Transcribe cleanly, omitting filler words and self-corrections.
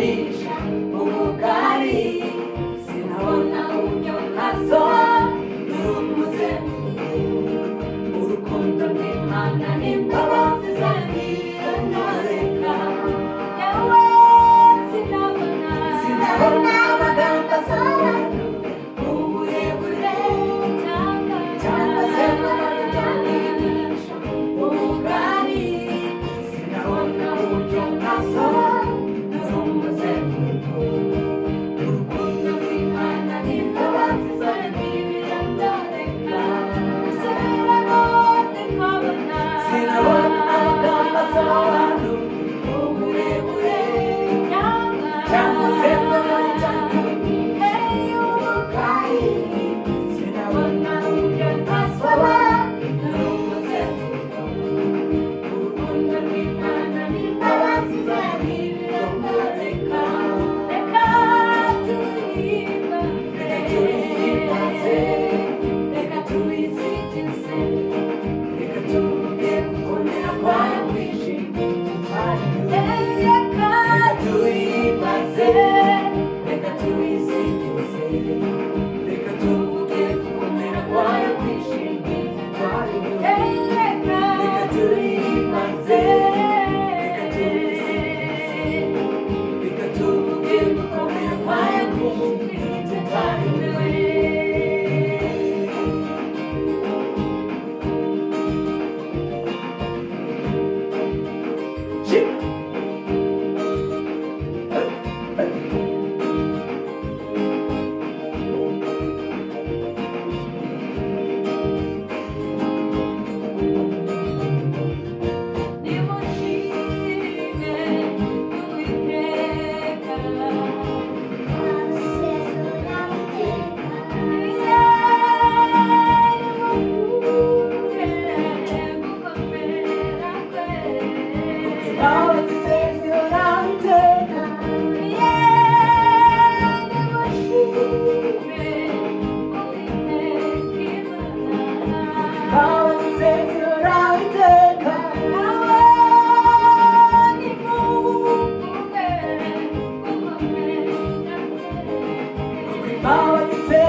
Ibisha ubugari, sinabona uburyo ntasobanura umuzenguruko. Urukundo rw'Imana n'imbabazi zayo ntibirondoreka. Yewe, sinabona. Sinabona amagambo asobanura uburebure cyangwa se ngo ibyo ubugari. Sinabona uburyo ntasobanura umuzenguruko. Urukundo rw'Imana n'imbabazi zayo ntibirondoreka. Sinabona nkabona. Sinabona amagambo asobanura uburebure cyangwa se ngo ubugari. Sinabona uburyo ntasobanura umuzenguruko. Urukundo rw'Imana n'imbabazi zayo ntibirondoreka. Reka turirimbe. Reka tuyihimbaze, reka tuyisingize, reka tuvuge gukomera kwayo kwinshi. Reka. Reka tuyihimbaze, reka tuyisingize, reka tuvuge gukomera kwayo kwinshi. Reka. Reka tuyihimbaze, reka tuyisingize, reka tuvuge gukomera kwayo kwinshi. Chip. Nimushime Uwiteka. Nimuvuge gukomera kwe. Imbabazi ze zihoraho iteka. Nimushime Uwiteka Imana. Imbabazi ze zihoraho iteka. Nawe nimuvuge gukomera kwe. Imbabazi ze